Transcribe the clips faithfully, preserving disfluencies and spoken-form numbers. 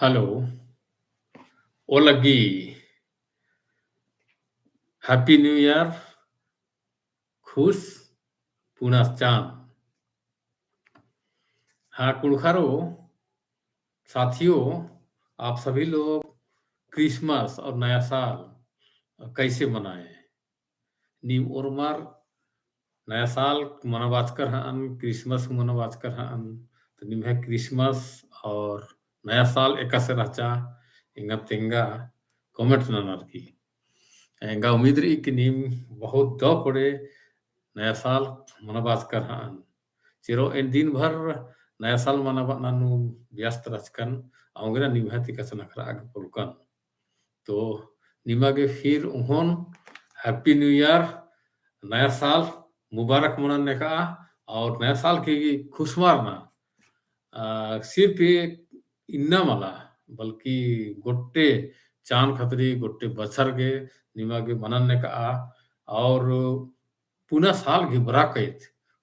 Hello, ओ लग्गी, Happy New Year, खुस पुनस चान। हाँ कुँड़ुख़रो, साथियों, आप सभी लोग Christmas और नया साल कैसे मनाए? नीम ओर्मर नया साल मनाबाचकर हन, Christmas मनाबाचकर हन, तो निम्है Christmas और नया साल एकासे रहचा, एंगा तेंगा comment ननर की। एंगा उम्मीद रई कि नीम बहुत दव कोड़े नया साल मनाबाचकर हन। चिरो एन दिन भर नया साल मनाबअना नू व्यस्त रहचकन, औंगे ना निम्है ती कछनखरआ गे पोल्लकन। तो निमा गे फिर उन्होन Happy New Year, नया साल मुबारक मनन नेकआ, और नया साल की खुसमारना, आ, सिर्फ एक इन्ना मला, बल्कि गोट्टे चान खतरी, गोट्टे बछर गे निमा गे मनन नेकआ, और पुना साल गही बरआ कइत,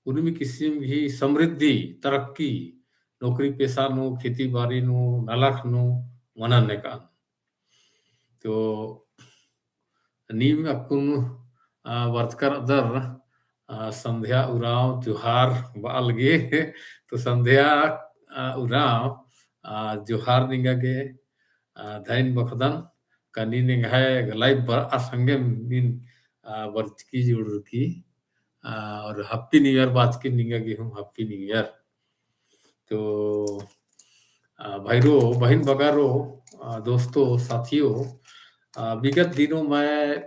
उर्मी किसिम गही समृद्धि, तरक्की, नौकरी पेशा नू, खेती बारी नू, नलख नू मनन नेकअन। तो नीम अक्कुन, आ, बरचकर अदर, आ, संध्या उराँव जोहार बआ लगे। तो संध्या, आ, उराँव, आ, जोहार निंगा गे, आ, धइन बखदन, का नीन एंग्है live बरआ संगे नीन, आ, बरचकी जुड़रकी, आ, और Happy New Year बाचकी निंगा गे हूँ Happy New Year। तो, आ, भाईरो, बहिन बगारो, आ, दोस्तों, साथियों, आ, विगत दिनों मैं,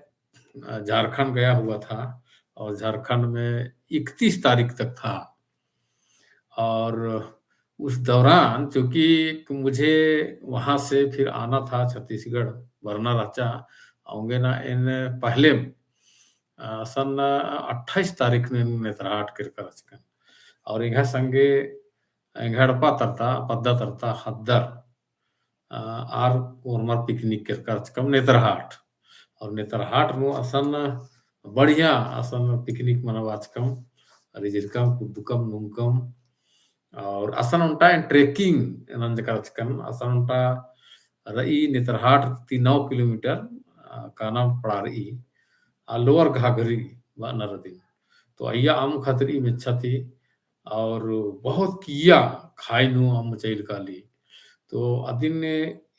आ, झारखंड गया हुआ था और झारखंड में इकतीस तारीख तक था। और उस दौरान चूँकि मुझे वहाँ से फिर आना था छत्तीसगढ़, बरना रहचा, औंगे ना एन पहले, आ, सन अट्ठाईस तारीख नू नेतरहाट केरका रहचकन। और एंग्है संगे एंग्है एड़पा तरता, पद्दा तरता, ख़द्दर, आ, आर ओर्मर picnic केरका रहचकम नेतरहाट। और नेतरहाट नू असन बढ़िया असन picnic मनाबाचकम, रिझरकम, कुद्दकम, नुमकम। और असन ओन्टा एन trekking नंजका रहचकन, असन ओन्टा रई नेतरहाट ती नौ किलोमीटर, आ, काना पड़ा रई, आ, लोअर घाघरी बअनर अदिन। तो अइय्या अम्म खतरी मेच्छा ती, और बहुत किइय्या खाई नू अम्म चइल काली। तो अदिन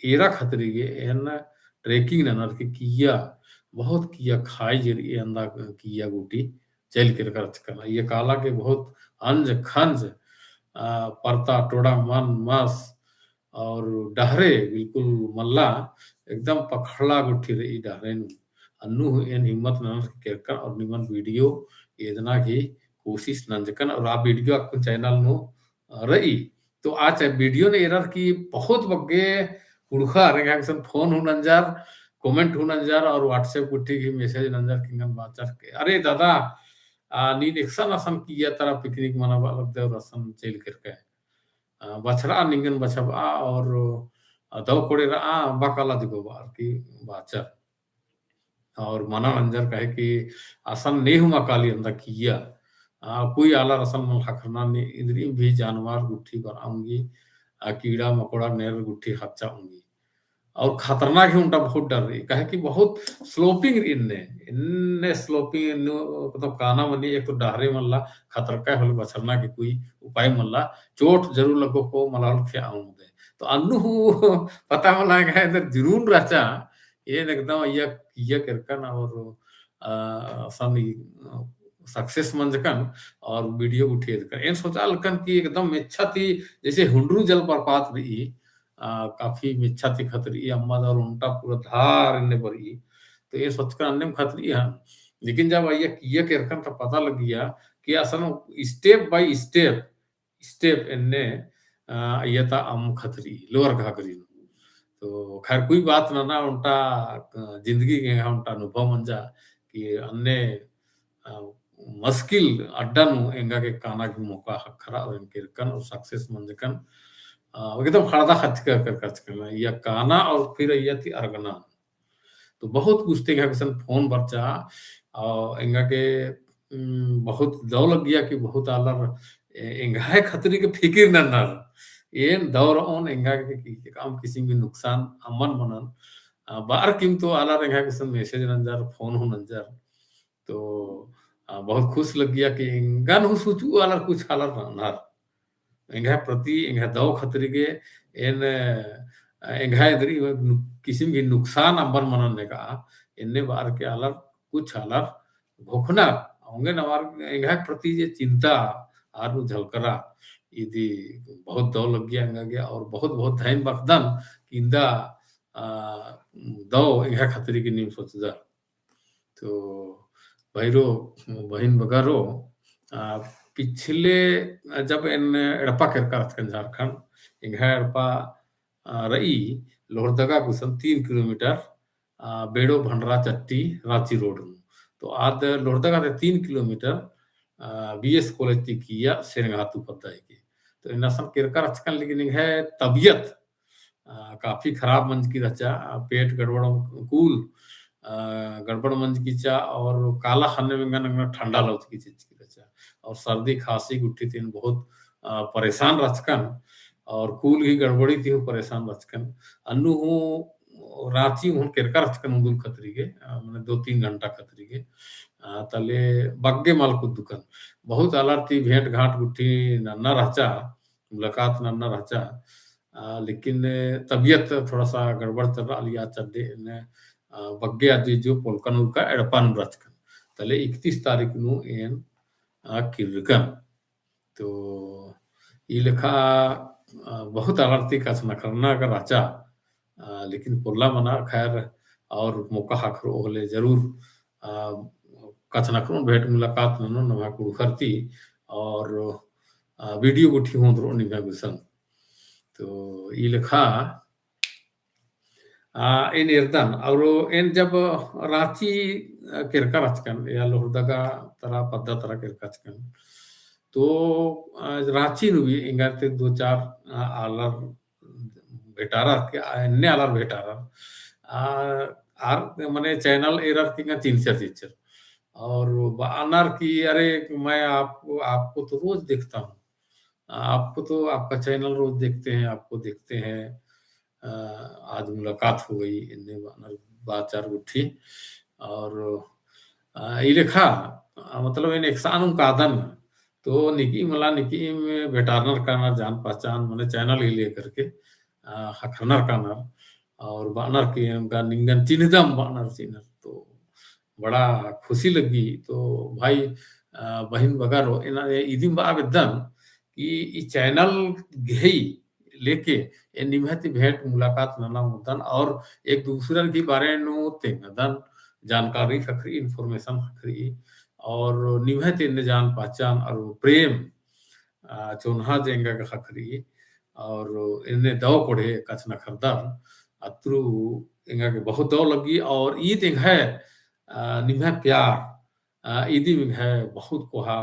एरा खतरी गे एन trekking ननर की किइय्या, बहुत किइय्या खाई जे रई एन्दा किइय्या गूटी चइल केरका रहचकन। अइय्या काला गे बहुत अंज खंज, आ, परता टोड़ा मन मस और डहरे बिल्कुल मल्ला, एकदम पखड़ला गुट्ठी रई डहरे नू। अन्नु हूँ एन हिम्मत ननर की केरकन और निमन video एदना गही कोशिश नंजकन और आ video अक्कुन channel नू रई। तो आ चा-, video नू एरर की बहुत बग्गे कुँड़ुख़र एंगा गुसन phone हूँ नंजर, comment हूँ नंजर और WhatsApp गुट्ठी गही message नंजर कि एंगन बाचर के, "अरे दादा, आ, नीन एकसन असन किइय्या तरा picnic मनाबआ लगदय और असन चइल केरकय।" अ, बछरआ निंगन बछाबआ और, अ, दव कोड़े रआ बा काला दिगो बअर की बाचर। और मना नंजर काहे कि असन नेहूँ मल काली एन्दा किइय्या। अ, कोई आलर असन मल ख़क्खरना नी, इन्द्रिइम भी जानवर गुट्ठी बरआ ओंगी, अ, कीड़ा मकोड़ा नेर गुट्ठी ख़च्चा ओंगी। और खतरनाक ही ओन्टा बहुत डर रई, काहे कि बहुत sloping रई एन्ने, एन्ने sloping एन्ने, मतलब काना मनी एक तो डहरे मल्ला, खतरका होले बछरना के कोई उपाय मल्ला, चोट जरूर लग्गो को मला होले खेआ ओंगदय। तो अन्नु हूँ पता मल्ला एंग्है एन्देर जुनून रहचा, एन एकदम अइय्या किइय्या केरकन और, अ, असन, अ, success मंजकन और video गुट्ठी एदकन। एन सोचा लगकन कि एकदम मेच्छा ती जैसे हुंडरू जलप्रपात रई, आ, काफी मेच्छा ती खतरी, अम्मा दव ओन्टा पूरा धार एन्ने बरई। तो एन सोचकन अन्नेम खतरी हन। लेकिन जब अइय्या किइय्या केरकन तो पता लग्गिया कि असन step by step, step एन्ने, आ, अइय्या ता अम्म खतरी, लोअर घाघरी नू। तो खैर कोई बात नना, ओन्टा, आ, जिंदगी गे ओन्टा अनुभव मंजा कि अन्ने अ, मुश्किल अड्डा नू एंगा गे काना गे मौका ख़क्खरा और एन केरकन और success मंजकन, अ, एकदम ख़ड़दा ख़च्चका केरका रहचकन, अइय्या काना और फिर अइय्या ती अरगना। तो बहुत गुस्ते गे गुसन phone बरचा, अ, एंगा गे, उम, बहुत दव लग्गिया कि बहुत आलर ए-, एंग्है खतरी गे फिकिर नन्नर। एन दौ रओन एंगा गे कि-, कि-, काम किसिम भी नुकसान अम्बन मनन। अ, बअर किम तो आलर एंगा गुसन message नंजर, phone हूँ नंजर। तो, अ, बहुत खुश लग्गिया कि एंगन हूँ सोचू आलर कुछ आलर रअनर। एंग्है प्रति, एंग्है दौ खतरी गे एन, अ, एंग्है एदरी नु-, किसिम भी नुकसान अम्बन मनन नेका, एन्ने बअर के आलर, कुछ आलर घोखना, औंगे नवार एंग्है प्रति जे चिंता आर नू झलकरा, इदी बहुत दौ लग्गिया एंगा गे, और बहुत, बहुत धैन बअदन कि इन्दा, अ, दौ एंग्है खतरी गे नीम सोचदर। तो भाईरो, बहिन बगरो, आ, पिछले जब एन एड़पा केरका रहचकन झारखंड, एंग्है एड़पा, आ, रई लोहरदगा गुसन तीन किलोमीटर, आ, बेड़ो भंडरा चट्टी रांची road नू। तो आद लोहरदगा ती तीन किलोमीटर, आ, B S college ती किइय्या सेरंगहातु पद्दा हिके। तो एन असन केरका रहचकन, लेकिन एंग्है तबियत अ, काफी खराब मंजकी रहचा, अ, पेट गड़बड़ कुल, अ, गड़बड़ मंजकी चा और काला ख़ने में एंगन ठंडा लौचकी चिचकी रहचा। और सर्दी खांसी गुट्ठी ती एन बहुत, अ, परेशान रहचकन और कुल ही गड़बड़ी ती हूँ परेशान रहचकन। अन्नु हूँ रांची हूँ केरका रहचकन उन्दुल खतरी गे, अ, मने दो तीन घंटा खतरी गे। अ, तले बग्गे मल कुद्दकन। बहुत आलर ती भेंट घाट गुट्ठी नन्ना रहचा, मुलाकात नन्ना रहचा। अ, लेकिन तबियत थोड़ा सा गड़बड़ चल रहा लिया चड्डे ने, अ, बग्गे अजु जो पोल्कन उरका एड़पा नू रहचकन। तले इकतीस तारीख नू एन, अ, किर्रकन। तो ई लेखा, अ, बहुत आलर ती कछनखरना का रहचा, अ, लेकिन पोल्ला मना खैर और मौका ख़क्खरो होले जरूर, अ, कछनखरओन भेंट मुलाकात ननोन नम्है कुँड़ुख़र ती और, अ, video गुट्ठी होन्दरओन निम्है गुसन। तो ई लेखा, आ, एन एरदन, और एन जब राँची, आ, केरका रहचकन, या लोहरदगा तरा, पद्दा तरा केरका रहचकन, तो, आ, राँची नू भी एंगा ती दो चार, आ, आलर भेटारर, के, आ, एन्ने आलर भेटारर, आ, आर, मने channel एरर तिंगा चिन्हचर चिच्चर। और बअनर कि, "अरे, मैं आपको, आपको तो रोज देखता हूँ।" आपको तो, आपका channel रोज देखते हैं, आपको देखते हैं, अ, आज मुलाकात हो गई, एन्ने बअनर बाचार गुट्ठी। और, अ, ई लेखा, अ, मतलब एन एकसानुम कादन, तो निकी मला निकी में भेटारनर कानर जान पहचान, मने channel ही लेकर के, अ, ख़क्खरनर कानर, और बअनर कि एंगा निंगन चिन्हदम बअनर चिन्हर। तो बड़ा खुशी लग्गी। तो भाई, अ, बहिन बगरो, एन इदिम बआ बेद्दन कि ई channel गही लेके एन निम्है ती भेंट मुलाकात नना ओंगदन और एक दूसरन की बारे नू तेंगदन, जानकारी ख़क्खरी, information ख़क्खरी और निम्है ती एन्ने जान पहचान और प्रेम, अ, चोन्हा जे एंगा गे ख़क्खरी और एन्ने दौ कोड़हे कछनखरदर अत्रु एंगा गे बहुत दौ लग्गी और ईद एंग्है, अ, निम्है प्यार, अ, इदिम एंग्है बहुत कोहा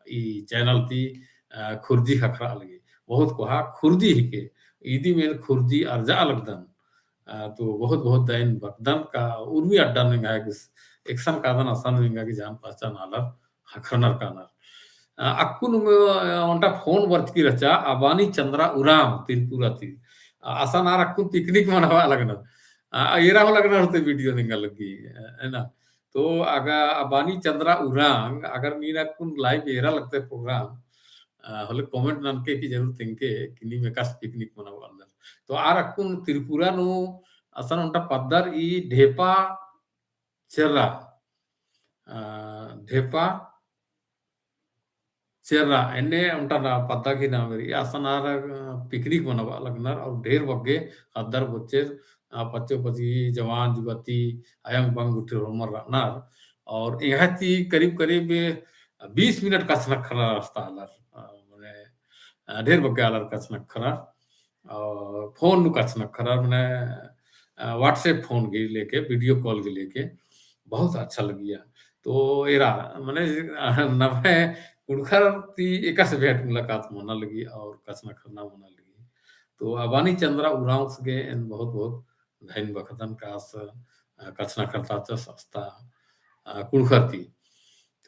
ई channel ती, अ, खुर्जी ख़क्खरा लगी। बहुत कोहा खुर्जी हिके, इदिम एन खुर्जी अर्जा लगदन। अ, तो बहुत बहुत धैन बअदन का उर्मी अड्डा नू एंग्है गुस एकसन कादन असन एंगा गे जान पहचान आलर ख़क्खरनर कानर। अ, अक्कुन, अ, ओन्टा phone बरचकी रहचा, अबानी चंद्रा उराँव त्रिपुरा ती। अ, असन आर अक्कुन picnic मनाबआ लगनर। अ, एरा हूँ लगनर होते video निंगा लग्गी, अ, है ना? तो अगा अबानी चंद्रा उराँव, अगर नीन अक्कुन live एरा लगते program, अ, होले comment ननके कि जरूर तेंगके कि नीम एकासे picnic मनाबआ लगनर। तो आर अक्कुन त्रिपुरा नू असन ओन्टा पद्दर ई ढेपा चेर्रा, अ, ढेपा चेर्रा, एन्ने ओन्टा ना पद्दा की नाम रई, असन आर, अ, picnic मनाबआ लगनर और ढेर बग्गे ख़द्दर बच्चेर, अ, पच्चो पच्ची जवान जुगती अयंग बंग गुट्ठी होरमर रअनर और एंग्है ती करीब करीब बीस मिनट कछनखरर रस्ता आलर, अ, मने, अ, ढेर बग्गे आलर कछनखरर। और phone नू कछनखरर, मने, अ, WhatsApp phone गे लेके, video call गे लेके, बहुत अच्छा लगिया। तो एरा, मने, अ, नम्है कुँड़ुख़र ती एकासे भेंट मुलाकात मना लगी और कछनखरना मना लगी। तो अबानी चंद्रा उराँवस गे एन बहुत बहुत धैन बखदन का आस, अ, कछनखरताचस अस्ता, अ, कुँड़ुख़र ती।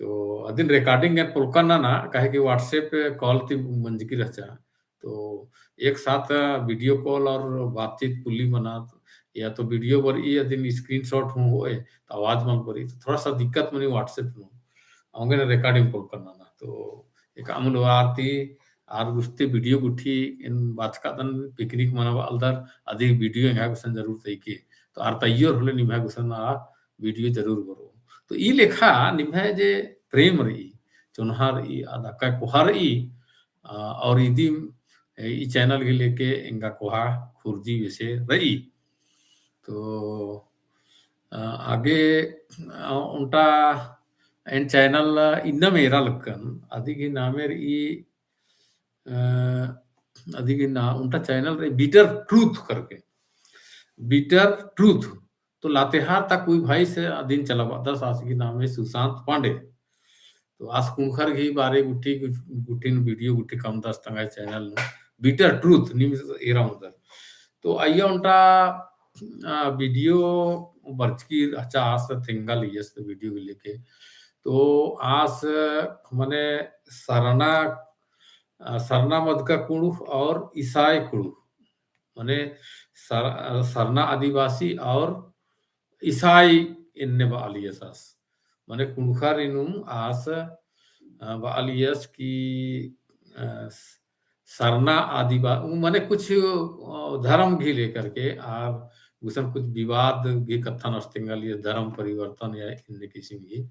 तो अदिन recording एन पोल्कन नना, काहे कि WhatsApp call ती मंजकी रहचा। तो एक साथ video call और बातचीत कुल्ली मना, या तो video बरई अदिन screenshot हूँ होए, तो आवाज मल बरई, तो थोड़ा सा दिक्कत मनी WhatsApp नू। औंगे ना recording call करना ना। तो एक अमल आर ती, आर गुस्ती video गुट्ठी एन बाचकादन picnic मनाबआ लगदर, अदी video एंगा गुसन जरूर तइके। तो आर तइयोर होले निम्है गुसन आ video जरूर बरओ। तो ई लेखा निम्है जे प्रेम रई, चोन्हा रई, अदका कोहा रई, अ, और इदी, ए, ई channel के लेके एंगा कोहा खुर्जी बेसे रई। तो, अ, आगे, अ, ओन्टा एन channel इन्नम एरा लक्कन, अदी गही नामे रई, अ, अदी गही ना, ओन्टा channel रई Bitter Truth करके। Bitter Truth। तो लातेहार ता कोई भाई से अदिन चलाबअदस, आस गही नामे सुशांत पांडे। तो आस कुँड़ुख़र गही बारे गुट्ठी, गुट्ठिन video गुट्ठी कमदस तंग्है channel नू। Bitter Truth नीम एरा ओंगदर। तो अइय्या ओन्टा, अ, video बरचकी रहचा आस तेंगा लगियस तो video के लेके। तो आस मने सरना, अ, सरना मदका कुँड़ुख़ और ईसाई कुँड़ुख़, मने सर-, अ, सरना आदिवासी और ईसाई एन्ने बआ लगियस आस। मने कुँड़ुख़र इनुम आस, अ, बआ लगियस कि, अ, स-, सरना आदिवा-, उ मने कुछ, अ, धर्म गही लेकर के आर गुसन कुछ विवाद गही कत्थन आस तेंगा लगियस, धर्म परिवर्तन या एन्ने किसिम गही।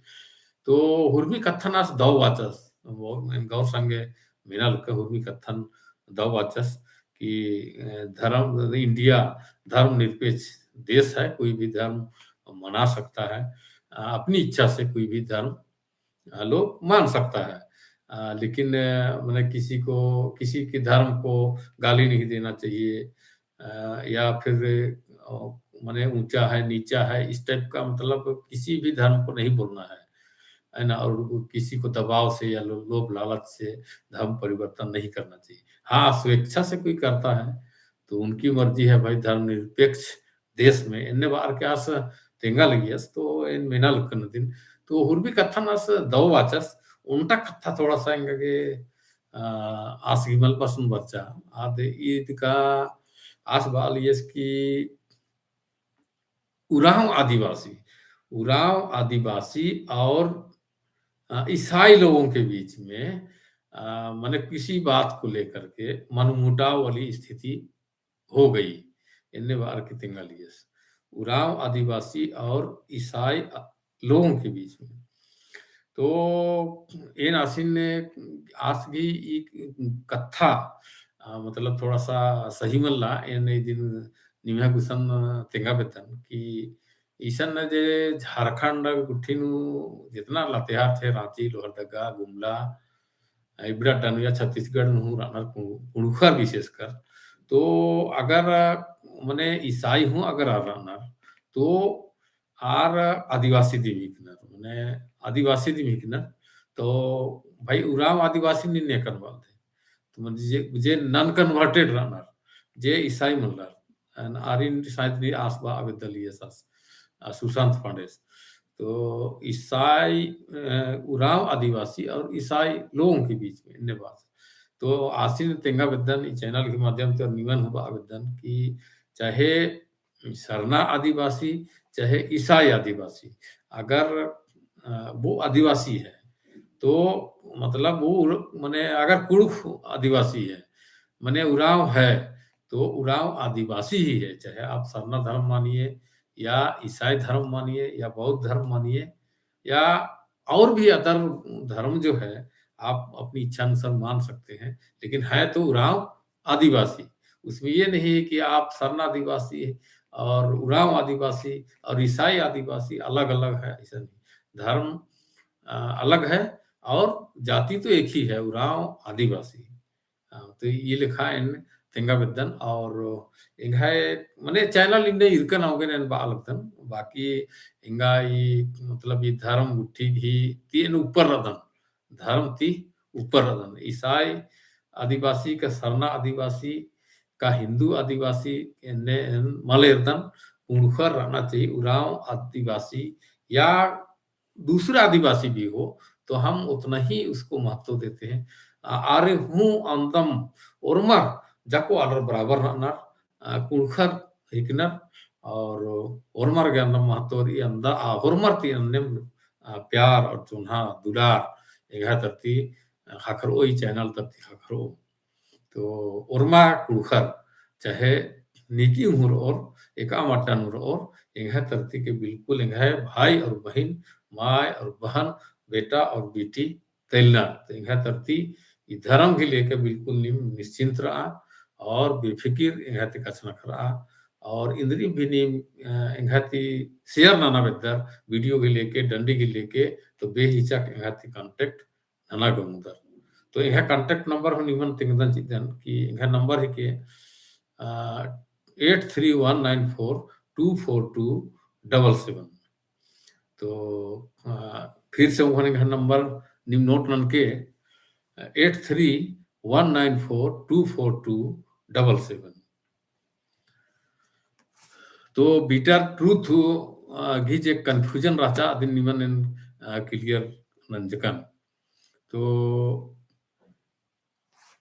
तो हुरमी कत्थन आस दव बाचस, वो एन गौर संगे मेना लक्कन हुरमी कत्थन दव बाचस कि, अ, धर्म, इंडिया धर्मनिरपेक्ष देश है, कोई भी धर्म मना सकता है, अ, अपनी इच्छा से कोई भी धर्म, अ, लोग मान सकता है। अ, लेकिन, अ, मने किसी को, किसी के धर्म को गाली नहीं देना चाहिए, अ, या फिर, अ, मने ऊंचा है, नीचा है, इस type का मतलब किसी भी धर्म को नहीं बोलना है, है ना? और किसी को दबाव से या लो-, लोभ लालच से धर्म परिवर्तन नहीं करना चाहिए। हाँ, स्वेच्छा से कोई करता है, तो उनकी मर्जी है भाई, धर्मनिरपेक्ष देश में एन्ने बअर के आस तेंगा लगियस, तो एन मेना लक्कन अदिन। तो हुरमी कत्थन आस दव बाचस, ओन्टा कत्था थोड़ा सा एंगा गे, अ, आस गही मल पसंद बरचा। आद ईद का आस बआ लगियस कि उराँव आदिवासी, उराँव आदिवासी और, अ, ईसाई लोगों के बीच में, अ, मने किसी बात को लेकर के मनमुटाव वाली स्थिति हो गई। एन्ने बअर के तेंगा लगियस। उराँव आदिवासी और ईसाई अ-, लोगों के बीच में। तो एन आसिन आस गही ई कत्था, अ, मतलब थोड़ा सा सही मल्ला, एन इदिन निम्है गुसन तेंगा बेद्दन कि इसन जे झारखंड गुट्ठी नू जितना लातेहार थे, राँची, लोहरदगा, गुमला, इबड़ा अड्डा नू या छत्तीसगढ़ नू रअनर कु-, कुँड़ुख़र विशेषकर। तो अगर मने ईसाई हूँ अगर आर रअनर, तो आर आदिवासी दिम हिकनर, मने आदिवासी दिम हिकनर, तो भाई उराँव आदिवासी नीन एका नू बलदय। तो मने जे, जे non converted रअनर, जे ईसाई मल्लर, अन आरिन शायद नी आस बआ बेद्दा लगियस आस, अ, सुशांत पांडेस। तो ईसाई, अ, उराँव आदिवासी और ईसाई लोगों के बीच में एन्ने बात। तो आसिन तेंगा बेद्दन, ई channel के माध्यम से निमन हूँ बआ बेद्दन कि चाहे सरना आदिवासी, चाहे ईसाई आदिवासी, अगर, अ, वो आदिवासी है, तो मतलब वो उर-, मने अगर कुँड़ुख़ आदिवासी है, मने उराँव है, तो उराँव आदिवासी ही है, चाहे आप सरना धर्म मानिए, या ईसाई धर्म मानिए, या बौद्ध धर्म मानिए, या और भी other धर्म जो है, आप अपनी इच्छा अनुसार मान सकते हैं, लेकिन है तो उराँव आदिवासी। उसमें ये नहीं है कि आप सरना आदिवासी और उराँव आदिवासी और ईसाई आदिवासी अलग-अलग है, ऐसा नहीं। धर्म, अ, अलग है और जाति तो एक ही है, उराँव आदिवासी। अ, तो ई लेखा एन तेंगा बेद्दन और एंग्है मने channel इन्ने इरकन औंगे एन बआ लगदन, बाकी एंगा ई मतलब ई धर्म गुट्ठी गही ती एन ऊपर रअदन, धर्म ती ऊपर रअदन। ईसाई आदिवासी का, सरना आदिवासी का, हिंदू आदिवासी एन्ने एन मल एरदन, कुँड़ुख़र रहना चाहिए, उराँव आदिवासी या दूसरा आदिवासी भी हो, तो हम उतना ही उसको महत्व देते हैं। आ, आर हूँ अंदम ओर्मर जाको आलर बराबर रअनर, आ, कुँड़ुख़र हिकनर, और ओर्मर गे अंदम महत्व रई, अंदा, आ, होरमर ती अन्नेम, आ, प्यार और चोन्हा दुलार एंग्है तरती, आ, ख़क्खरओ, ई channel तरती ख़क्खरओ। तो ओर्मा कुँड़ुख़र, चाहे नीकी हूँ रओर, एका अड्डा नू रओर, एंग्है तरती के बिल्कुल एंग्है भाई और बहिन, माय और बहन, बेटा और बेटी तइलनर। तो एंग्है तरती ई धर्म गे लेके बिल्कुल नीम निश्चिंत रआ और बेफिकिर एंग्है ती कछनखरआ। और इन्द्रिम भी नीम, अ, एंग्है ती share नना बेद्दर, video गे लेके, डंडी गे लेके, तो बेहिचक एंग्है ती contact नना गे ओंगदर। तो एंग्है contact number हूँ निमन तेंगदन चिअदन कि एंग्है number हिके, अ, eight three one nine four two four two double seven। तो, अ, फिर से ओंगोन एंग्है number नीम note ननके, अ, eight three one nine four two four two double seven। तो बिटर truth, अ, गही जे confusion रहचा, अदिन निमन एन, अ, clear नंजकन। तो,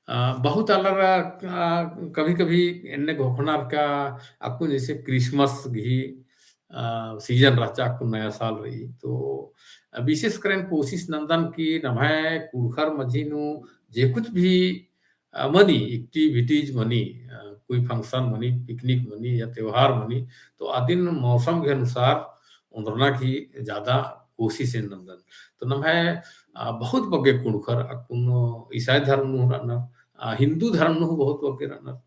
अ, बहुत आलर, अ, कभी-कभी एन्ने घोखनर का अक्कुन जैसे Christmas गही, अ, season रहचा, अक्कुन नया साल रई। तो, अ, विशेष करन कोशिश नंदन कि नम्है कुँड़ुख़र मझी नू जे कुछ भी अ, मनी, activities मनी, अ, कोई function मनी, picnic मनी या त्योहार मनी, तो अदिन मौसम के अनुसार ओन्दरना की ज्यादा कोशिश एन नंदन। तो नम्है, अ, बहुत बग्गे कुँड़ुख़र अक्कुन ईसाई धर्म नू रअनर, अ, हिन्दू धर्म नू बहुत बग्गे रअनर।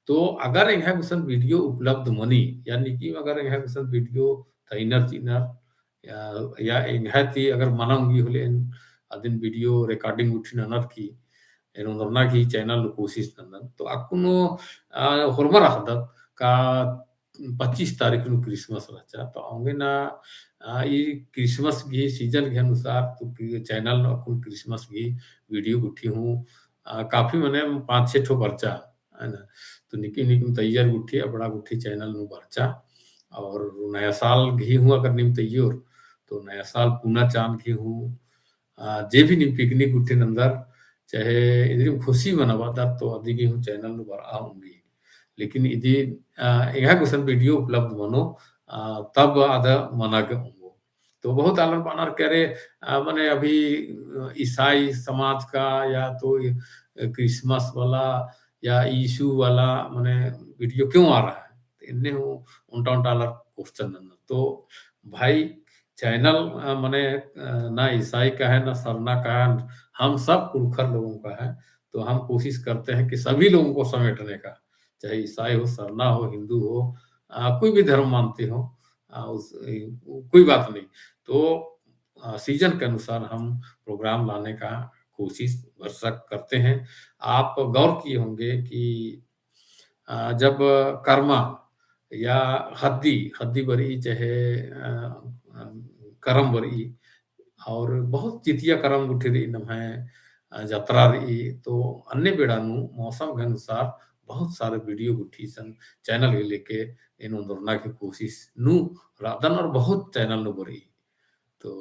तो अगर एंग्है गुसन video उपलब्ध मनी, यानी कि अगर एंग्है गुसन video तइनर चिअनर, या, या एंग्है ती अगर मना ओंगी होले एन अदिन video recording गुट्ठी ननर की एन ओन्दरना की channel नू कोशिश नंदन। तो अक्कुन, अ, होरमर अख़दत का पच्चीस तारीख नू Christmas रहचा। तो औंगे ना, अ, ई Christmas गही season गही अनुसार तो कि channel नू अक्कुन Christmas गही video गुट्ठी हूँ, अ, काफी मने पाँच छे ठो बरचा। है ना? तो निकी निकी तैयार गुट्ठी, अबड़ा गुट्ठी channel नू बरचा। और नया साल गही हूँ अगर नीम तैयार, तो नया साल पूना चान गही हूँ, आ, जे भी नीम picnic गुट्ठी नंदर, चाहे इन्द्रिम खुशी मनाबअदर, तो अदी गही हूँ channel नू बरआ ओंगी। लेकिन इदी, आ, एंग्है गुसन video उपलब्ध मनो, आ, तब आद मना गे ओंगो। तो बहुत आलर बअनर कि अरे, अ, मने अभी, अ, ईसाई समाज का या तो, अ, Christmas वाला या यीशु वाला मने video क्यों आ रहा है? तो इन्ने हूँ ओन्टा ओन्टा आलर question नन्नर। तो भाई channel, अ, मने, अ, ना ईसाई का है, ना सरना का है, हम सब कुँड़ुख़र लोगों का है। तो हम कोशिश करते हैं कि सभी लोगों को समेटने का, चाहे ईसाई हो, सरना हो, हिन्दू हो, अ, कोई भी धर्म मानते हो, अ, उस, अ, कोई बात नहीं। तो, अ, season के अनुसार हम program लाने का कोशिश भरसक करते हैं। आप गौर किए होंगे कि, अ, जब करमा या ख़द्दी, ख़द्दी बरई चाहे, अ, अ, करम बरई, और बहुत जितिया करम गुट्ठी रई नम्है, अ, जतरा रई, तो अन्ने बेड़ा नू मौसम के अनुसार बहुत सारे video गुट्ठी इसन channel गे लेके एन ओन्दरना की कोशिश नू रअदन और बहुत channel नू बरई। तो,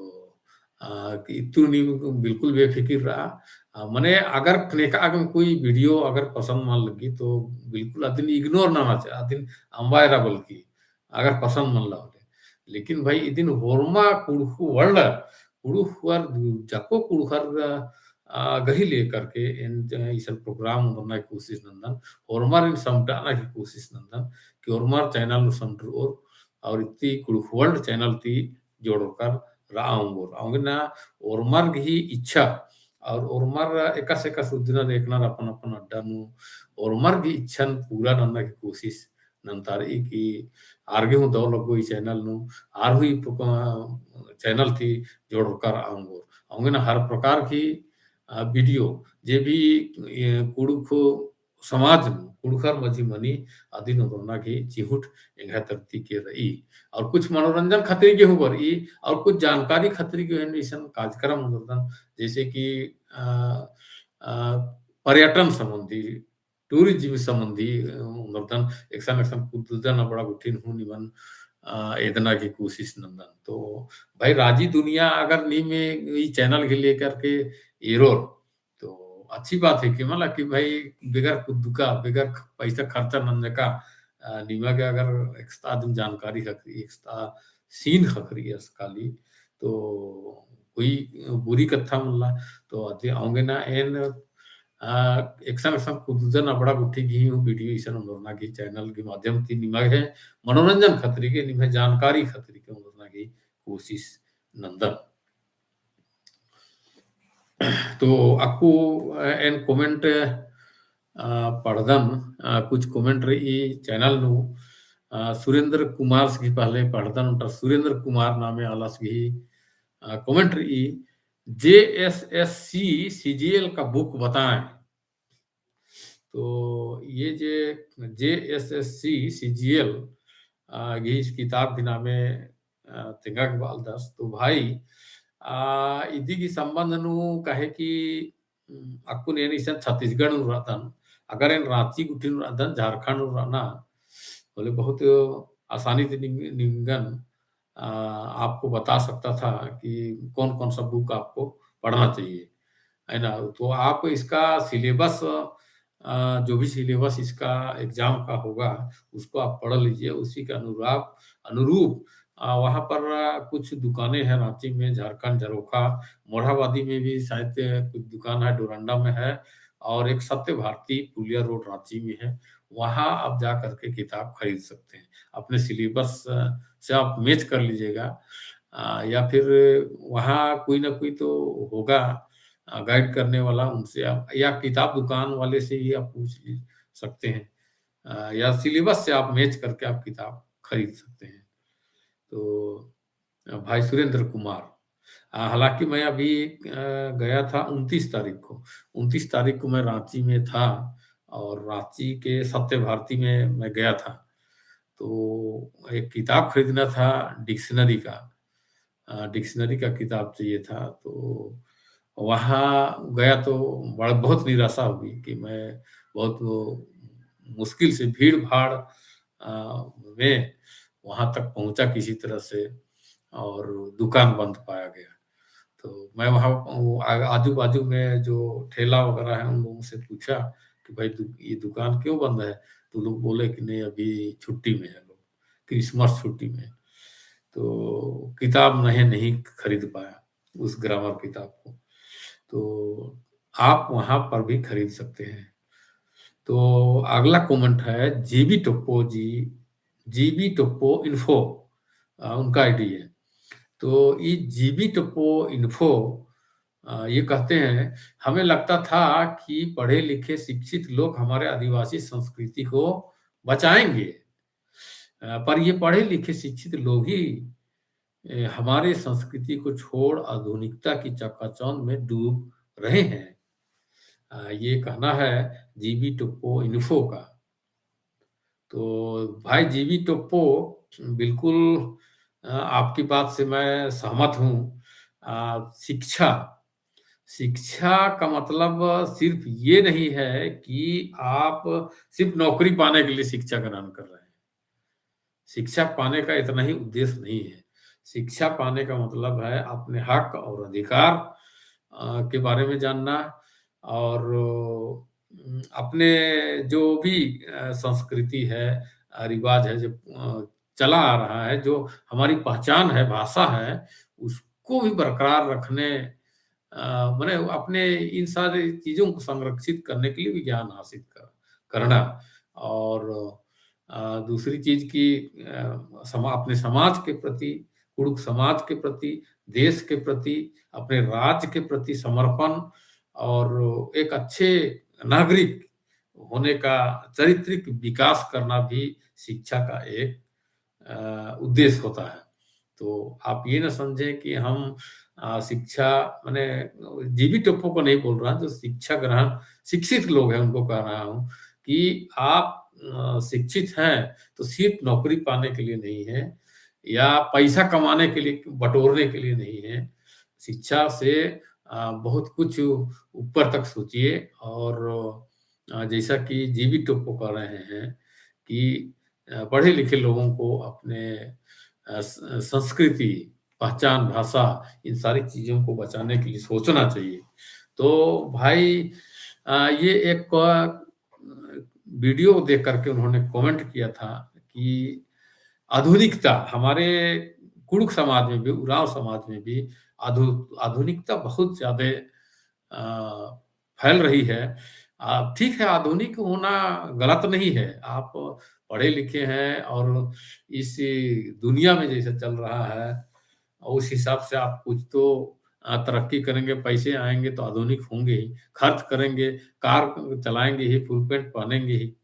अ, कि इत्तु नीम बिल्कुल बेफिकिर रआ। अ, मने अगर नेका अगर कोई video अगर पसंद मल लग्गी तो बिल्कुल अदिन ignore नना चाही, अदिन अम्बा एरा बल्कि अगर पसंद मल्ला होले। लेकिन भाई इदिन होरमा कुँड़ुख़र, कुँड़ुख़र, जको कुँड़ुख़र, अ, गही लेकर के एन ज-, इसन program ओन्दरना की कोशिश नन्दन, होरमर एन समटाना की कोशिश नन्दन, कि होरमर channel नू समटरओर, और इत्ती कुँड़ुख़ World channel ती जोड़रकर रआ ओंगोर। औंगे ना होरमर गही इच्छा, और होरमर एकासे एकासे उज्जनर एकनर अपन अपन अड्डा नू, होरमर गही इच्छन पूरा नन्ना की कोशिश नन्तारई कि आर गे हूँ दव लग्गो ई channel नू, आर हूँ ई प्रो-, channel ती जोड़रकर रआ ओंगोर। औंगे ना हर प्रकार की, अ, video, जे भी, ए, कुँड़ुख़ समाज नू, कुँड़ुख़र मझी मनी अदिन ओन्दरना की चिहुट एंग्है तरती के रई। और कुछ मनोरंजन खतरी गे हूँ बरई, और कुछ जानकारी खतरी गे हूँ इसन कार्यक्रम ओन्दरदन, जैसे कि, अ, अ, पर्यटन संबंधी, tourism संबंधी, अ, ओन्दरदन, एकसन एकसन कुद्ददन अबड़ा गुट्ठिन हूँ निमन, अ, एदना की कोशिश नन्दन। तो भाई राजी दुनिया अगर नीम ई channel गे लेकर के एरोर, तो अच्छी बात है कि मतलब कि भाई बगैर कुद्दका, बगैर ख-, पैसा खर्चा नंजका, अ, निमा गे अगर एकस्ता आदिम जानकारी ख़क्खरई, एकस्ता सीन ख़क्खरई आसकाली, तो कोई बुरी कत्था मल्ला। तो अदि औंगे ना एन, अ, एकसन एकसन कुद्ददन अबड़ा गुट्ठी गही हूँ video इसन ओन्दरना गही channel गही माध्यम ती निमा गे मनोरंजन खतरी के, निमा गे जानकारी खतरी के ओन्दरना गही कोशिश नंदन। तो अक्कु, अ, एन comment, अ, पढ़दन, अ, कुछ comment रई channel नू, अ, सुरेंद्र कुमारस गही पहले पढ़दन, ओन्टा सुरेंद्र कुमार नामे आलस गही, अ, comment रई, "जेएसएससी सीजीएल का book बताएं।" तो ये जे जेएसएससी सीजीएल, अ, गही किताब गही नामे, अ, तेंगा के बालदस। तो भाई, अ, इदी गही संबंध नू काहे कि, उम, अक्कुन एन इसन छत्तीसगढ़ नू रअदन, अगर एन रांची गुट्ठी नू रअदन, झारखंड नू रअना, होले बहुत आसानी ती निंग-, निंगन अ, आपको बता सकता था कि कौन-कौन सा book आपको पढ़ना चाहिए, है ना? तो आप इसका syllabus, अ, जो भी syllabus इसका exam का होगा, उसको आप पढ़ लीजिए। उसी के अनुराप-, अनुरूप, अ, वहाँ पर कुछ दुकानें हैं रांची में, झारखंड, झरोखा, मोरहाबादी में भी शायद कुछ दुकान है, डोरंडा में है, और एक सत्य भारती पुलिया रोड रांची में है। वहाँ आप जा करके किताब खरीद सकते हैं। अपने syllabus, अ, से आप match कर लीजिएगा, अ, या फिर वहाँ कोई ना कोई तो होगा, अ, guide करने वाला, उनसे आप, या किताब दुकान वाले से ही आप पूछ सकते हैं, अ, या syllabus से आप match करके आप किताब खरीद सकते हैं। तो अ, भाई सुरेंद्र कुमार। अ, हालांकि मैं अभी, अ, गया था उनतीस तारीख को। उनतीस तारीख को मैं रांची में था और रांची के सत्य भारती में मैं गया था। तो एक किताब खरीदना था dictionary का। अ, dictionary का किताब चाहिए था। तो वहाँ गया तो बड़ा, बहुत निराशा हुई कि मैं बहुत वो मुश्किल से, भीड़-भाड़, अ, में वहाँ तक पहुँचा किसी तरह से, और दुकान बंद पाया गया। तो मैं वहाँ, वो आ-, आजू-बाजू में जो ठेला वगैरह है, उन लोगों से पूछा कि, "भाई, दु-, ये दुकान क्यों बंद है?" तो लोग बोले कि, "नहीं, अभी छुट्टी में है लोग, Christmas छुट्टी में।" तो किताब नहीं, नहीं खरीद पाया उस grammar किताब को। तो आप वहाँ पर भी खरीद सकते हैं। तो अगला comment है जीबी टोप्पो जी, जीबी टोप्पो info, अ, उनका ID है। तो ये जीबी टोप्पो info, अ, ये कहते हैं, "हमें लगता था कि पढ़े लिखे शिक्षित लोग हमारे आदिवासी संस्कृति को बचाएंगे, अ, पर ये पढ़े लिखे शिक्षित लोग ही, अ, हमारे संस्कृति को छोड़ आधुनिकता की चकाचौंध में डूब रहे हैं।" अ, ये कहना है जीबी टोप्पो info का। तो भाई जीबी टोप्पो, बिल्कुल, अ, आपकी बात से मैं सहमत हूँ। अ, शिक्षा, शिक्षा का मतलब सिर्फ ये नहीं है कि आप सिर्फ नौकरी पाने के लिए शिक्षा ग्रहण कर रहे हैं। शिक्षा पाने का इतना ही उद्देश्य नहीं है। शिक्षा पाने का मतलब है अपने हक और अधिकार, अ, के बारे में जानना और, उम, अपने जो भी, अ, संस्कृति है, अ, रिवाज है, जो, अ, चला आ रहा है, जो हमारी पहचान है, भाषा है, उसको भी बरकरार रखने, अ, माने अपने इन सारी चीज़ों को संरक्षित करने के लिए भी ज्ञान हासिल कर-, करना। और, अ, दूसरी चीज़ कि, अ, समा-, अपने समाज के प्रति, कुँड़ुख़ समाज के प्रति, देश के प्रति, अपने राज्य के प्रति समर्पण और एक अच्छे नागरिक होने का चारित्रिक विकास करना भी शिक्षा का एक, अ, उद्देश्य होता है। तो आप ये ना समझें कि हम, अ, शिक्षा, माने, जीबी टोप्पो को नहीं बोल रहा, जो शिक्षा ग्रहण, शिक्षित लोग हैं, उनको कह रहा हूँ कि आप, अ, शिक्षित हैं, तो सिर्फ नौकरी पाने के लिए नहीं है या पैसा कमाने के लिए, बटोरने के लिए नहीं है। शिक्षा से, अ, बहुत कुछ ऊपर तक सोचिए और, अ, जैसा कि जीबी टोप्पो कह रहे हैं कि, अ, पढ़े लिखे लोगों को अपने, अ, स-, संस्कृति, पहचान, भाषा, इन सारी चीज़ों को बचाने के लिए सोचना चाहिए। तो भाई, अ, ये एक, अ, वीडियो देख करके उन्होंने कमेंट किया था कि आधुनिकता हमारे कुँड़ुख़ समाज में भी, उराँव समाज में भी आधु-, आधुनिकता बहुत ज़्यादा, अ, फैल रही है। अ, ठीक है, आधुनिक होना गलत नहीं है। आप पढ़े लिखे हैं और इस दुनिया में जैसा चल रहा है, उस हिसाब से आप कुछ तो, अ, तरक्की करेंगे, पैसे आएँगे तो आधुनिक होंगे ही, खर्च करेंगे, कार चलाएँगे ही, फुल पैंट पहनेंगे ही,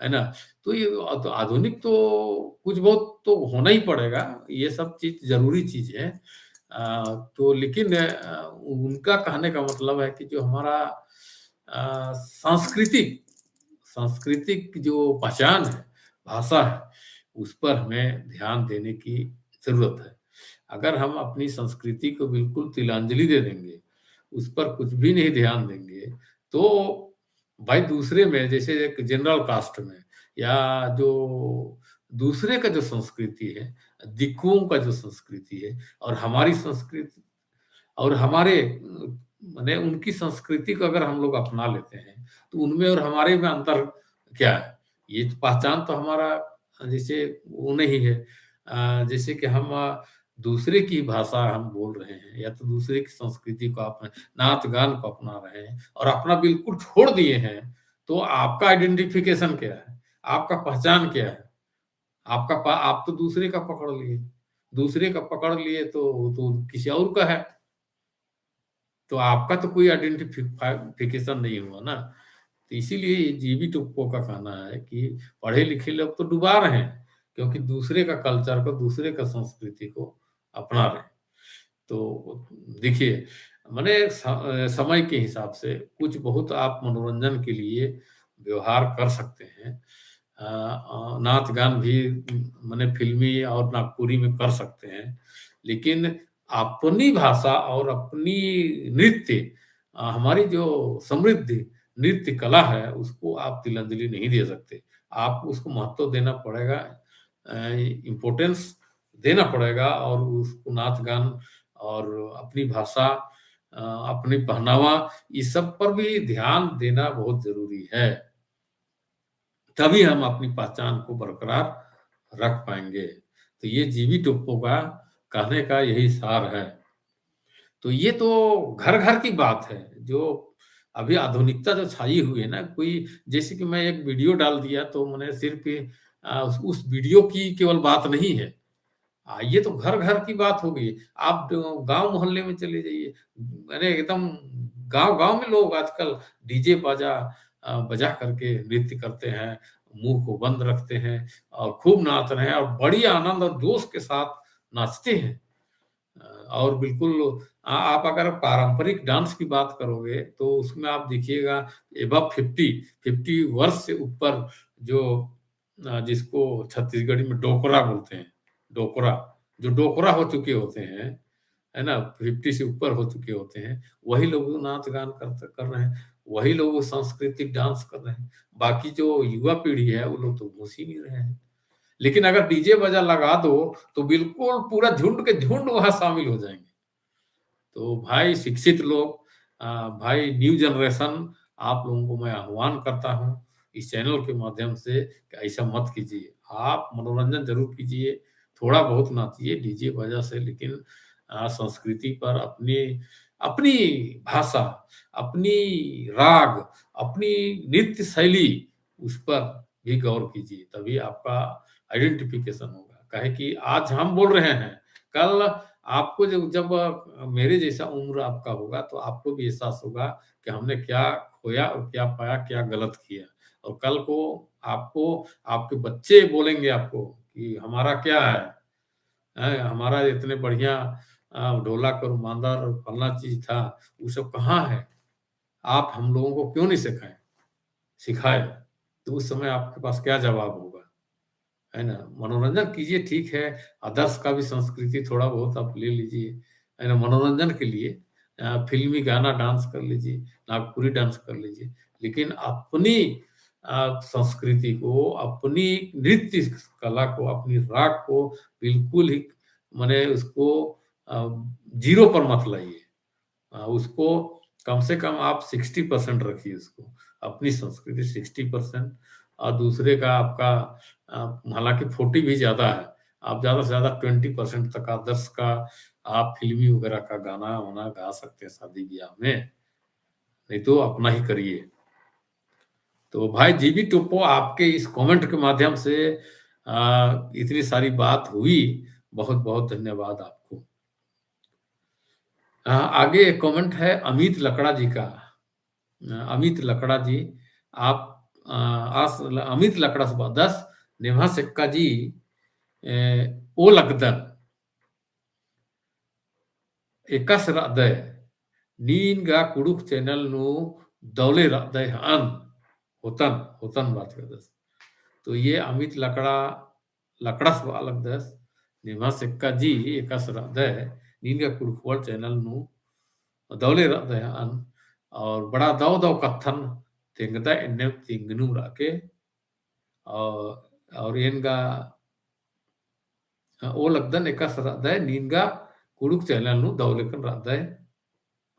है ना? तो ये आधु-, आधुनिक तो कुछ बहुत तो होना ही पड़ेगा, ये सब चीज़ ज़रूरी चीज़ है। अ, तो लेकिन, अ, उनका कहने का मतलब है कि जो हमारा, अ, सांस्कृतिक, सांस्कृतिक जो पहचान है, भाषा है, उस पर हमें ध्यान देने की ज़रूरत है। अगर हम अपनी संस्कृति को बिल्कुल तिलांजलि दे देंगे, उस पर कुछ भी नहीं ध्यान देंगे, तो भाई दूसरे में, जैसे एक जनरल कास्ट में या जो दूसरे का जो संस्कृति है, दिक्कुओं का जो संस्कृति है और हमारी संस्कृति और हमारे, अ, माने उनकी संस्कृति को अगर हम लोग अपना लेते हैं, तो उनमें और हमारे में अंतर क्या है? ये तो पहचान तो हमारा जैसे वो नहीं है। अ, जैसे कि हम, अ, दूसरे की भाषा हम बोल रहे हैं या तो दूसरे की संस्कृति को आप, नाच गान को अपना रहे हैं और अपना बिल्कुल छोड़ दिए हैं, तो आपका आइडेंटिफिकेशन क्या है? आपका पहचान क्या है? आपका प-, आप तो दूसरे का पकड़ लिए, दूसरे का पकड़ लिए तो, तो किसी और का है। तो आपका तो कोई आइडेंटिफिफिकेशन नहीं हुआ ना। तो इसीलिए ये जीवी टोप्पो का कहना है कि पढ़े लिखे लोग तो डुबा रहे हैं, क्योंकि दूसरे का कल्चर को, दूसरे का संस्कृति को अपना रहे हैं। तो देखिए, माने स-, अ, समय के हिसाब से कुछ बहुत आप मनोरंजन के लिए व्यवहार कर सकते हैं। अ, अ, नाच गान भी, माने फिल्मी और नागपुरी में कर सकते हैं, लेकिन अपनी भाषा और अपनी नृत्य, अ, हमारी जो समृद्ध नृत्य कला है, उसको आप तिलांजलि नहीं दे सकते। आपको उसको महत्व देना पड़ेगा, अ, importance देना पड़ेगा और उसको नाच गान और अपनी भाषा, अ, अपनी पहनावा, ये सब पर भी ध्यान देना बहुत ज़रूरी है। तभी हम अपनी पहचान को बरकरार रख पाएँगे। तो ये जीवी टोप्पो का कहने का यही सार है। तो ये तो घर-घर की बात है, जो अभी आधुनिकता जो छाई हुई है ना, कोई जैसे कि मैं एक वीडियो डाल दिया तो मैंने सिर्फ, अ, उस, उस वीडियो की केवल बात नहीं है। आ, ये तो घर-घर की बात हो गई। आप ड-, गाँव मोहल्ले में चले जाइए, अरे एकदम गाँव-गाँव में लोग आजकल डीजे बाजा, अ, बजा करके नृत्य करते हैं, मुँह को बंद रखते हैं और खूब नाच रहे हैं और बड़ी आनंद और जोश के साथ नाचते हैं। अ, और बिल्कुल आ-, आप अगर पारंपरिक डांस की बात करोगे तो उसमें आप देखिएगा above fifty, fifty वर्ष से ऊपर जो अ, जिसको छत्तीसगढ़ी में डोकरा बोलते हैं, डोकरा, जो डोकरा हो चुके होते हैं, है ना, fifty से ऊपर हो चुके होते हैं, वही लोग नाच गान कर, कर रहे हैं, वही लोग सांस्कृतिक डांस कर रहे हैं। बाकी जो युवा पीढ़ी है, वो लोग तो घुस ही नहीं रहे हैं। लेकिन अगर डीजे बाजा लगा दो, तो बिल्कुल पूरा झुंड के झुंड वहाँ शामिल हो जाएंगे। तो भाई शिक्षित लोग, अ, भाई न्यू जनरेशन, आप लोगों को मैं आह्वान करता हूँ इस चैनल के माध्यम से कि ऐसा मत कीजिए। आप मनोरंजन जरूर कीजिए, थोड़ा बहुत नाचिए डीजे बाजा से, लेकिन, अ, संस्कृति पर अपनी, अपनी भाषा, अपनी राग, अपनी नृत्य शैली, उस पर भी गौर कीजिए, तभी आपका आइडेंटिफिकेशन होगा। काहे कि आज हम बोल रहे हैं, कल आपको जब, जब मेरे जैसा उम्र आपका होगा, तो आपको भी एहसास होगा कि हमने क्या खोया और क्या पाया, क्या गलत किया। और कल को आपको, आपके बच्चे बोलेंगे आपको कि हमारा क्या है, हैं, हमारा इतने बढ़िया, अ, ढोलक और मांदर और फलना चीज था, वो सब कहाँ है? आप हम लोगों को क्यों नहीं सिखाए, सिखाए? तो उस समय आपके पास क्या जवाब होगा? है ना? मनोरंजन कीजिए, ठीक है, others का भी संस्कृति थोड़ा बहुत आप ले लीजिए, है ना? मनोरंजन के लिए, अ, फिल्मी गाना डांस कर लीजिए, नागपुरी डांस कर लीजिए, लेकिन अपनी, अ, संस्कृति को, अपनी नृत्य कला को, अपनी राग को बिल्कुल ही, माने उसको, अ, जीरो पर मत लाइए। अ, उसको कम से कम आप sixty percent रखिए उसको, अपनी संस्कृति sixty percent, और दूसरे का आपका, अ, हालांकि forty भी ज्यादा है, आप ज्यादा से ज्यादा twenty percent तक others का आप फिल्मी वगैरह का गाना वाना गा सकते हैं शादी ब्याह में, नहीं तो अपना ही करिए। तो भाई जीबी टोप्पो, आपके इस comment के माध्यम से, अ, इतनी सारी बात हुई, बहुत बहुत धन्यवाद आपको। अ, आगे एक comment है अमित लकड़ा जी का। अ, अमित लकड़ा जी, आप, अ, आस, अमित लकड़ास बअदस, नेम्हा सेक्का जी, ए, ओ लगदन। एकासे रअदय, नीन गा कुँड़ुख़ channel नू दौले रअदय हअन, होतन, होतन बाचकदस। तो ये अमित लकड़ा, लकड़ास बआ लगदस, नेम्हा सेक्का जी एकासे रअदय, नीन गा कुँड़ुख़ World channel नू दौले रअदय हअन, और बड़ा दव दव कत्थन तेंगदय, एन्ने तेंगनुम रअके, और, और एन गा, हाँ, ओ लगदन एकासे रअदय, नीन गा कुँड़ुख़ channel नू दौलेकन रअदय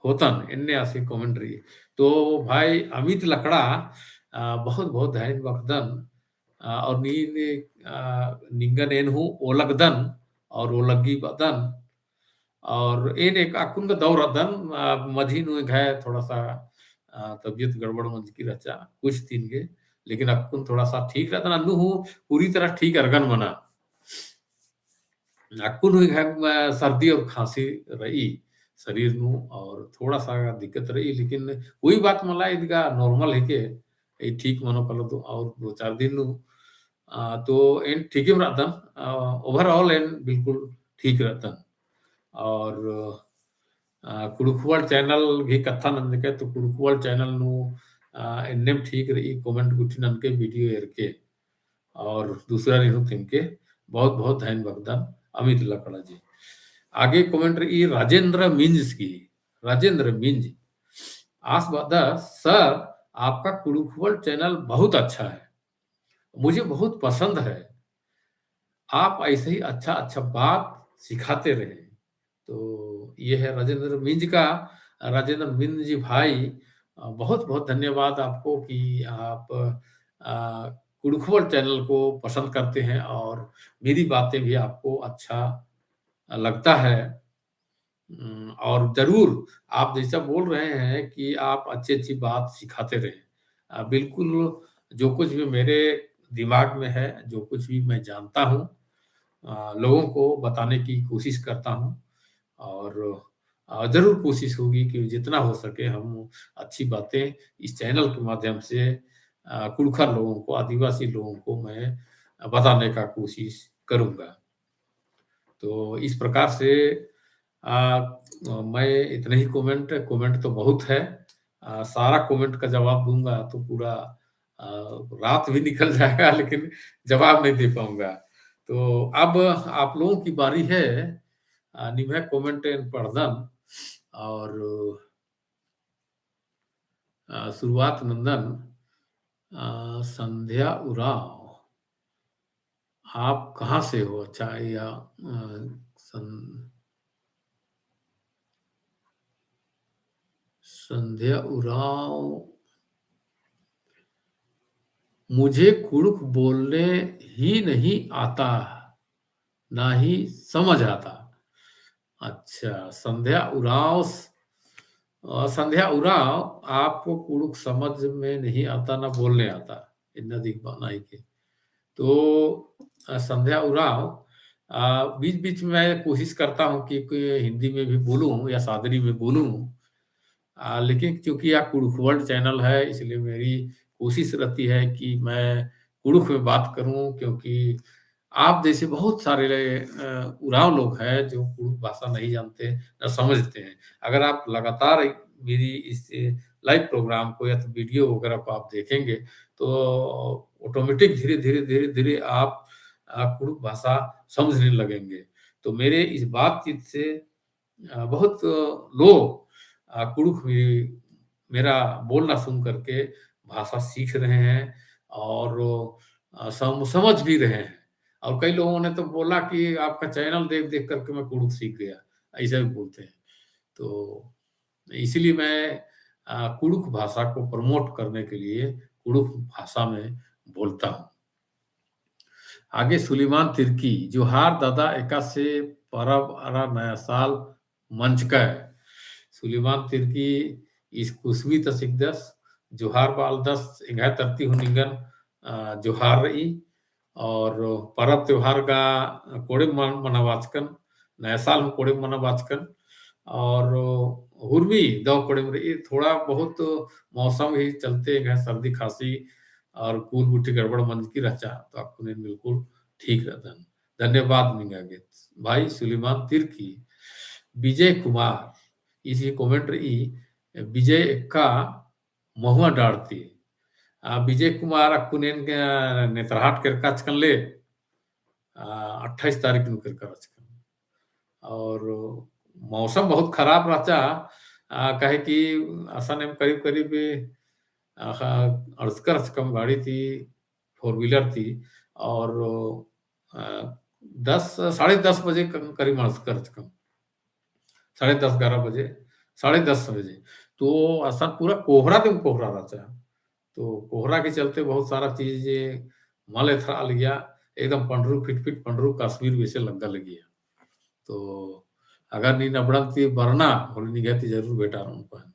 होतन, एन्ने आसी comment रई। तो भाई अमित लकड़ा, अ, बहुत बहुत धैन बअदन, अ, और नीन, अ, निंगन एन हूँ ओ लगदन और ओ लग्गी बअदन, और एन एक अक्कुन गा दौ रअदन, अ, मझी नू एंग्है थोड़ा सा, अ, तबियत गड़बड़ मंजकी रहचा, कुछ दिन गे, लेकिन अक्कुन थोड़ा सा ठीक रअदन, अन्नु हूँ पूरी तरह ठीक अरगन मना। अक्कुन हूँ एंग्है, अ, सर्दी और खांसी रई शरीर नू, और थोड़ा सा दिक्कत रई, लेकिन कोई बात मला, इदगा normal हेके, ए ठीक मनो कालो दो, और दो चार दिन नू, अ, तो एन ठीकेम रअदन, अ, overall एन बिल्कुल ठीक रअदन। और, अ, कुँड़ुख़ World channel गही कत्था नंजकय तो कुँड़ुख़ World channel नू, अ, एन्नेम ठीक रई comment गुट्ठी ननके video एरके। और दूसरा रिन्हु तेंगके बहुत बहुत धैन बअदन अमित लकड़ा जी। आगे comment रई राजेंद्र मिंज की, राजेंद्र मिंज। आस बअदस, sir, आपका कुँड़ुख़ World channel बहुत अच्छा है, मुझे बहुत पसंद है, आप ऐसे ही अच्छा अच्छा बात सिखाते रहें। तो ये है राजेंद्र मिंज का। राजेंद्र मिंज जी भाई, अ, बहुत बहुत धन्यवाद आपको कि आप, अ, कुँड़ुख़ World channel को पसंद करते हैं और मेरी बातें भी आपको अच्छा लगता है। उम, और जरूर आप जैसा बोल रहे हैं कि आप अच्छी अच्छी बात सिखाते रहें। अ, बिल्कुल जो कुछ भी मेरे दिमाग में है, जो कुछ भी मैं जानता हूँ, अ, लोगों को बताने की कोशिश करता हूँ और, अ, जरूर कोशिश होगी कि जितना हो सके हम अच्छी बातें इस channel के माध्यम से, अ, कुँड़ुख़र लोगों को, आदिवासी लोगों को मैं बताने का कोशिश करूँगा। तो इस प्रकार से, अ, मैं इतने ही comment, comment तो बहुत है, अ, सारा comment का जवाब दूँगा तो पूरा, अ, रात भी निकल जाएगा, लेकिन जवाब नहीं दे पाऊँगा। तो अब आप लोगों की बारी है, अ, निम्है comment एन पढ़दन और अ, शुरुआत नंदन, अ, संध्या उराँव, आप कहाँ से हो? अच्छा, या, अ, सं-, संध्या उराँव, मुझे कुँड़ुख़ बोलने ही नहीं आता, ना ही समझ आता। अच्छा, संध्या उराँव स-, अ, संध्या उराँव, आपको कुँड़ुख़ समझ में नहीं आता, ना बोलने आता, इन्ना दिख बना ही के। तो, अ, संध्या उराँव, अ, बीच-बीच में कोशिश करता हूँ कि, कि हिंदी में भी बोलूँ या सादरी में बोलूँ, अ, लेकिन चूँकि यह कुँड़ुख़ World channel है, इसलिए मेरी कोशिश रहती है कि मैं कुँड़ुख़ में बात करूँ, क्योंकि आप जैसे बहुत सारे, अ, उराँव लोग हैं जो कुँड़ुख़ भाषा नहीं जानते, न समझते हैं। अगर आप लगातार मेरी इस live program को या तो video वगैरह को आप देखेंगे, तो automatic धीरे-धीरे, धीरे-धीरे आप, अ, कुँड़ुख़ भाषा समझने लगेंगे। तो मेरे इस बातचीत से अ, बहुत लोग, अ, कुँड़ुख़ भी मेरा बोलना सुन करके भाषा सीख रहे हैं और, अ, सम-, समझ भी रहे हैं। और कई लोगों ने तो बोला कि आपका channel देख-देख करके मैं कुँड़ुख़ सीख गया, ऐसा भी बोलते हैं। तो इसीलिए मैं, अ, कुँड़ुख़ भाषा को promote करने के लिए कुँड़ुख़ भाषा में बोलता हूँ। आगे सुलेमान तिर्की, जोहार दादा, एकासे परब अरा नया साल मंजकय। सुलेमान तिर्की ईस कुसमी ता सिकदस, जोहार बालदस, एंग्है तरती हूँ निंगन, अ, जोहार रई। और परब त्योहार गा कोड़ेम मन-, मनाबाचकन, नया साल हूँ कोड़ेम मनाबाचकन। और हुरमी दव कोड़ेम रई, थोड़ा बहुत मौसम ही चलते एंग्है सर्दी खांसी और कूल गुट्ठी गड़बड़ मंजकी रहचा, तो अक्कुन एन बिल्कुल ठीक रअदन। धन्यवाद निंगा गे भाई सुलेमान तिर्की। विजय कुमार, ईसी comment रई, विजय एक्का महुआ डाँड़ ती। आ, विजय कुमार अक्कुन एन नेतरहाट केरका रहचकन ले, आ, अट्ठाईस तारीख नू केरका रहचकन। और मौसम बहुत खराब रहचा, आ, काहे कि असन एम करीब करीब, आ, अड़सका रहचकम गाड़ी ती, four wheeler ती, और, आ, दस, साढ़े दस बजे क-, करीब अड़सका रहचकम। साढ़े दस, ग्यारह बजे, साढ़े दस बजे। तो असन पूरा कोहरा दिम कोहरा रहचा। तो कोहरा के चलते बहुत सारा चीज मल एथरा लगिया, एकदम पंडरू फिट फिट पंडरू कश्मीर बेसे लग्गा लगिया। तो अगर नीन अबड़न ती बरना होले निंग्है ती जरूर भेंटारओन पहें।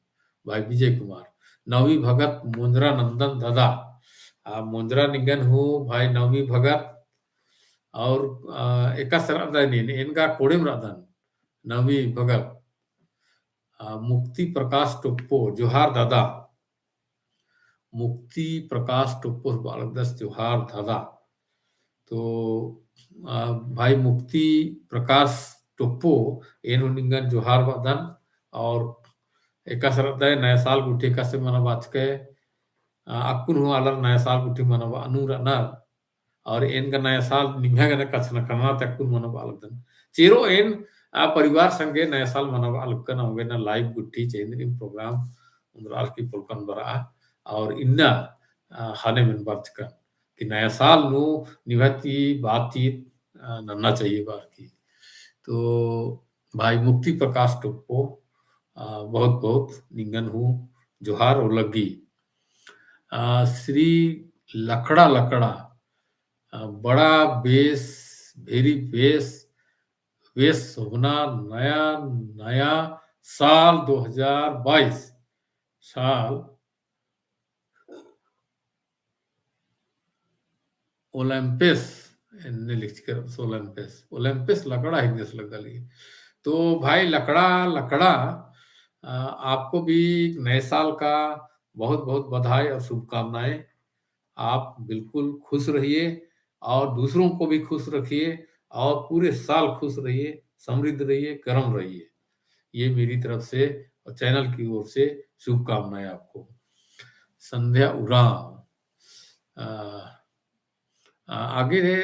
भाई विजय कुमार, नवमी भगत मोंजरा नंदन दादा, आ, मोंजरा निंगन हूँ भाई नवमी भगत, और, आ, एकासे रअदय नीन, एन गा कोड़ेम रअदन, नवमी भगत, आ, मुक्ति प्रकाश टोप्पो, जोहार दादा। मुक्ति प्रकाश टोप्पो बआ लगदस, जोहार दादा। तो, आ, भाई मुक्ति प्रकाश टोप्पो, एन हूँ निंगन जोहार बअदन, और एकासे रअदय नया साल गुट्ठी एकासे मनाबाचकय, आ, अक्कुन हूँ आलर नया साल गुट्ठी मनाबअनू रअनर, और एन गा नया साल निम्है गने कछनखरना ती अक्कुन मनाबआ लगदन। चेरो एन, आ, परिवार संगे नया साल मनाबआ लगकन, औंगे ना live गुट्ठी चेंद्रिम program ओन्द्रआलकी पोल्लकन बरआ, और इन्ना, आ, ख़ने मेन बरचकन कि नया साल नू निम्है ती बातचीत, आ, नन्ना चाहिए बअर की। तो भाई मुक्ति प्रकाश टोप्पो, आ, बहुत बहुत निंगन हूँ जोहार और लग्गी। आ, श्री लकड़ा लकड़ा, आ, बड़ा बेस, very बेस, बेस सोभना नया, नया साल दो हजार बाईस साल ओलंपस, एन्ने लिखचकर ओलंपस, ओलंपस लकड़ा हिकदस लग्गा लगी। तो भाई लकड़ा, लकड़ा, आ, आपको भी नए साल का बहुत बहुत बधाई और शुभकामनाएं। आप बिल्कुल खुश रहिए और दूसरों को भी खुश रखिए और पूरे साल खुश रहिए, समृद्ध रहिए, गर्म रहिए। ये मेरी तरफ से और channel की ओर से शुभकामनाएं आपको। संध्या उराँव, आ, आ, आगे रे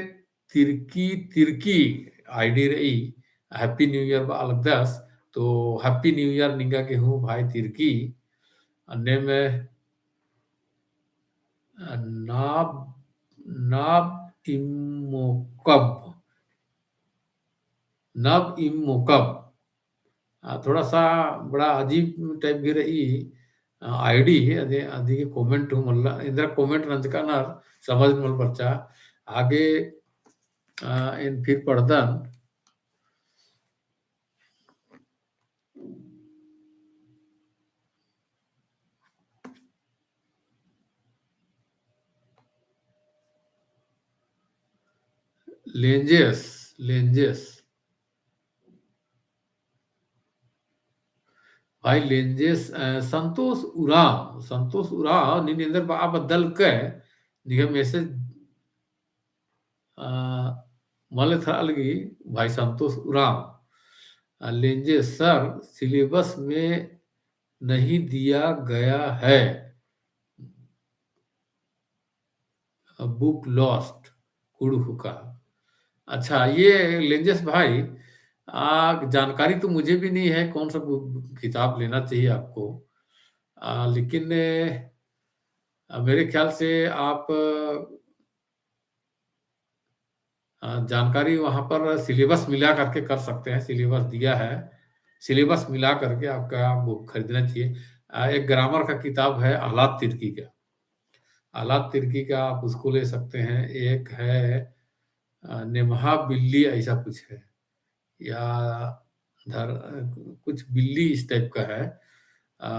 तिरकी, तिरकी ID रई, Happy New Year बआ लगदस, तो Happy New Year निंगा गे हूँ भाई तिरकी। अन्ने में, आ, नाब, नाब इमोकब, नाब इमोकब। आ, थोड़ा सा बड़ा अजीब type गे रई, आ, ID, अदि, अदि गे comment हूँ मल्ला, एन्दरा comment नंजका नर समझ मल बरचा। आगे, आ, एन फिर पढ़दन। लेंजेस, लेंजेस। भाई लेंजेस, अ, संतोष उराँव, संतोष उराँव, नीन एन्देर बआ बद्दल के, निंग्है message, अ, मल एथरा लगी, भाई संतोष उराँव। अ, लेंजेस, sir, syllabus में नहीं दिया गया है। Book lost, कुँड़ुख़ का। अच्छा, ये लेंजेस भाई, आ, जानकारी तो मुझे भी नहीं है कौन सा बु-, किताब लेना चाहिए आपको। आ, लेकिन, आ, मेरे ख्याल से आप, आ, जानकारी वहाँ पर syllabus मिला करके कर सकते हैं, syllabus दिया है, syllabus मिला करके आपका book खरीदना चाहिए। अ, एक grammar का किताब है अहलाद तिर्की का। अहलाद तिर्की का आप उसको ले सकते हैं। एक है, अ, नेम्हा बिल्ली ऐसा कुछ है। या धर-, कुछ बिल्ली इस type का है, अ,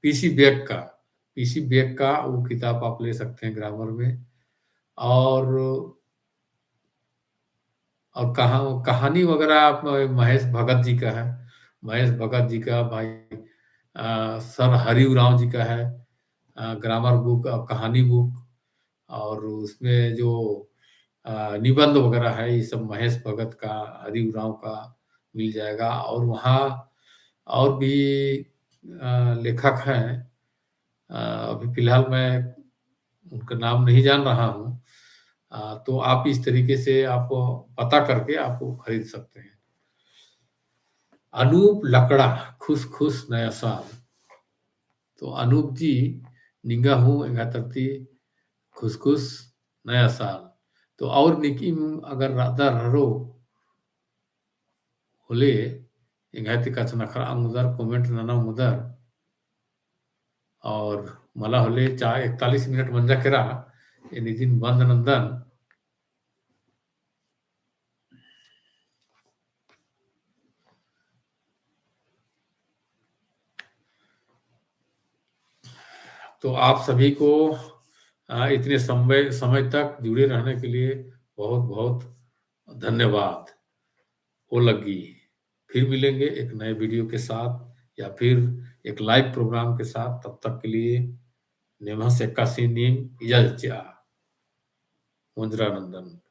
पीसी बेक का, पीसी बेक का वो किताब आप ले सकते हैं grammar में। और, और कहा-, कहानी वगैरह आप महेश भगत जी का है, महेश भगत जी का भाई, अ, सर हरि उराँव जी का है, अ, grammar book और कहानी book, और उसमें जो, अ, निबंध वगैरह है, ये सब महेश भगत का, हरि उराँव का मिल जाएगा। और वहाँ और भी, अ, लेखक हैं, अ, अभी फिलहाल मैं उनका नाम नहीं जान रहा हूँ। अ, तो आप इस तरीके से आप पता करके आप खरीद सकते हैं। अनूप लकड़ा, खुस खुस नया साल। तो अनूप जी, निंगा हूँ एंगा तरती खुस खुस नया साल। तो और नीकिम अगर रअदर रअरो होले, एंग्है ती कछनखरआ ओंगदर, comment नना ओंगदर। और मला होले चा-, इकतालीस मिनट मंजा केरा, एन इदिन बंद नंदन। तो आप सभी को, अ, इतने समय, समय तक जुड़े रहने के लिए बहुत, बहुत धन्यवाद। ओ लग्गी, फिर मिलेंगे एक नए video के साथ या फिर एक live program के साथ। तब तक के लिए नेम्हस एकासे नीम इजाजत चिआ। ओंजरा नंदन।